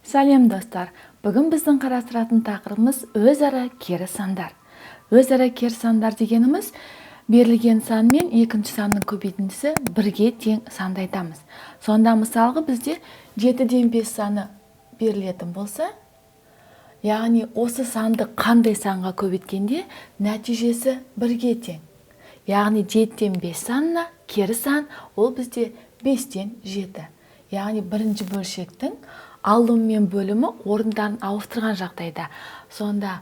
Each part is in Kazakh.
Сәлем, достар! Бүгін біздің қарастыратын тақырыбымыз – өзара кері сандар. Өзара кері сандар дегеніміз – берілген сан мен екінші санның көбейтіндісі бірге тең санды айтамыз. Сонда, мысалғы, бізде 7-ден 5 саны берілетін болса, яғни осы санды қандай санға көбейткенде нәтижесі бірге тең? Яғни 7-ден 5 санына кері сан ол бізде 5-тен 7. Яғни бірінші бөлшектің алымы мен бөлімі орындарын ауыстырған жағдайда, сонда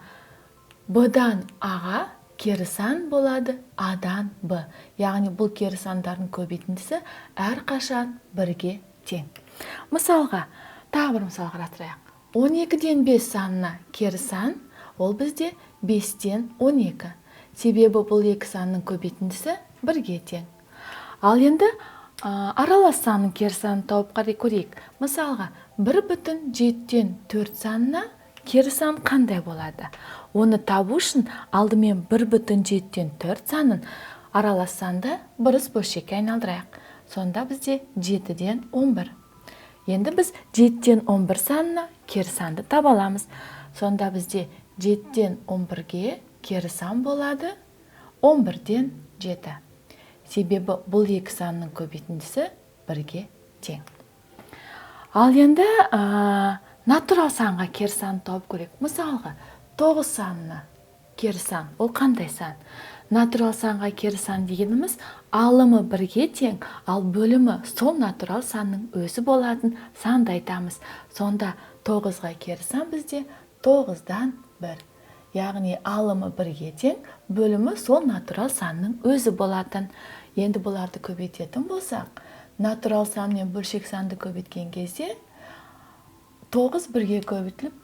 б-дан а-ға кері сан болады а-дан б. Яғни бұл кері сандардың көбейтіндісі әрқашан бірге тең. Мысалға, тағы бір мысал қарастырайық. 12-ден 5 санына кері сан ол бізде 5-тен 12. Себебі бұл екі санның көбейтіндісі бірге тең. Ал енді аралас санның кері санын тауып қарай көрейік. Мысалға, 1,4 санына кері сан қандай болады? Оны табу үшін алдымен 1,4 санын, аралас санды, бұрыс бөлшекке айналдырайық. Сонда бізде 7-ден 11. Енді біз 7-ден 11 санына кері санды таба аламыз. Сонда бізде 7-ден 11-ге кері сан болады 11-ден 7. Себебі бұл екі санның көбейтіндісі бірге тең. Ал енді натурал санға кері санды тауып көрейік. Мысалға, 9 санына кері сан ол қандай сан? Натурал санға кері сан дегеніміз – алымы бірге тең, ал бөлімі сол натурал санның өзі болатын санды айтамыз. Сонда 9-ға кері сан бізде 9-дан 1. Яғни алымы бірге тең, бөлімі сол натурал санның өзі болатын. Енді бұларды көбейтетін болсақ, натурал сан мен бөлшек санды көбейткен кезде 9 бірге көбейтіліп,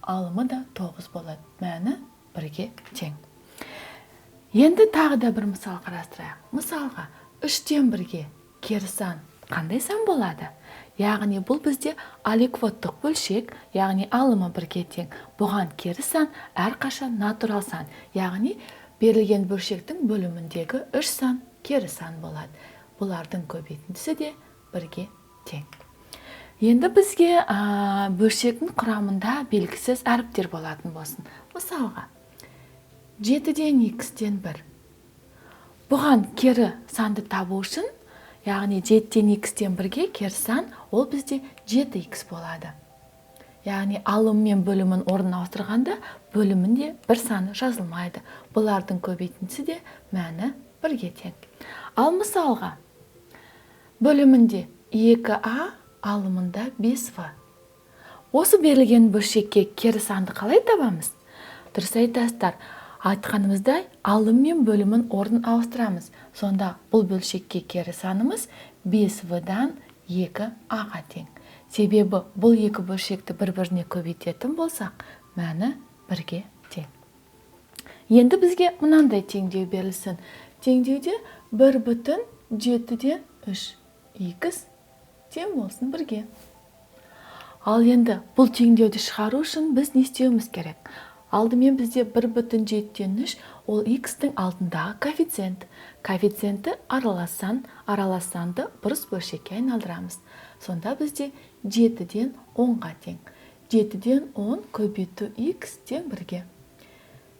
алымы да 9 болады, мәні бірге тең. Енді тағы да бір мысал қарастырайық. Мысалға, 3-тен 1-ге кері сан қандай сан болады? Яғни бұл бізде аликвоттық бөлшек, яғни алымы бірге тең. Бұған кері сан әрқашан натурал сан, яғни берілген бөлшектің бөліміндегі үш сан кері сан болады. Бұлардың көбейтіндісі де бірге тең. Енді бізге бөлшектің құрамында белгісіз әріптер болатын болсын. Мысалға, 7-ден икстен 1. Бұған кері санды табу үшін, яғни 7-ден икстен 1-ге кері сан ол бізде 7 икс болады. Яғни алым мен бөлімін орнын ауыстырғанда, бөлімінде бір саны жазылмайды. Бұлардың көбейтіндісі де мәні бірге тең. Ал мысалға, бөлімінде 2а, алымында 5в. Осы берілген бөлшекке кері санды қалай табамыз? Дұрыс айтасыздар. Айтқанымыздай, алым мен бөлімін орнын ауыстырамыз. Сонда бұл бөлшекке кері санымыз 5в-дан 2а-ға тең. Себебі бұл екі бөлшекті бір-біріне көбейтетін болсақ, мәні бірге тең. Енді бізге мынандай теңдеу берілсін. Теңдеуде 1,3 х тең болсын бірге. Ал енді бұл теңдеуді шығару үшін біз не істеуіміз керек? Алдымен бізде 1,3 ол х-тің алдындағы коэффициент. Коэффициенті аралас сан, аралас санды бұрыс бөлшекке айналдырамыз. Сонда бізде 7-ден 10-ға тең. 7-ден 10 көбейту х тең бірге.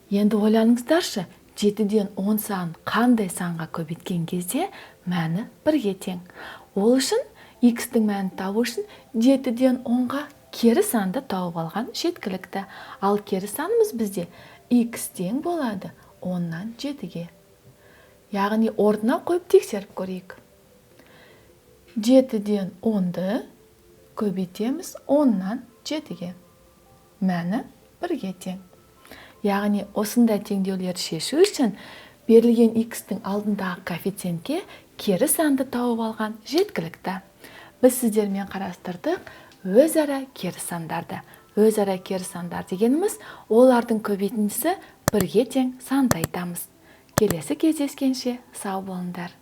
Енді ойланыңыздаршы, 7-ден 10 сан қандай санға көбейткен кезде мәні бірге тең? Ол үшін, х-тің мәнін табу үшін, 7-ден 10-ға кері санды тауып алған жеткілікті. Ал кері санымыз бізде х тең болады 10-нан 7-ге. Яғни орнына қойып тексеріп көрейік. 7-ден 10-ды көбейтеміз 10-нан 7-ге. Мәні бірге тең. Яғни осындай теңдеулерді шешу үшін берілген х-тің алдындағы коэффициентке кері санды тауып алған жеткілікті. Біз сіздермен қарастырдық өзара кері сандарды. Өзара кері сандар дегеніміз – олардың көбейтіндісі бірге тең санды айтамыз. Келесі кездескенше сау болыңдар.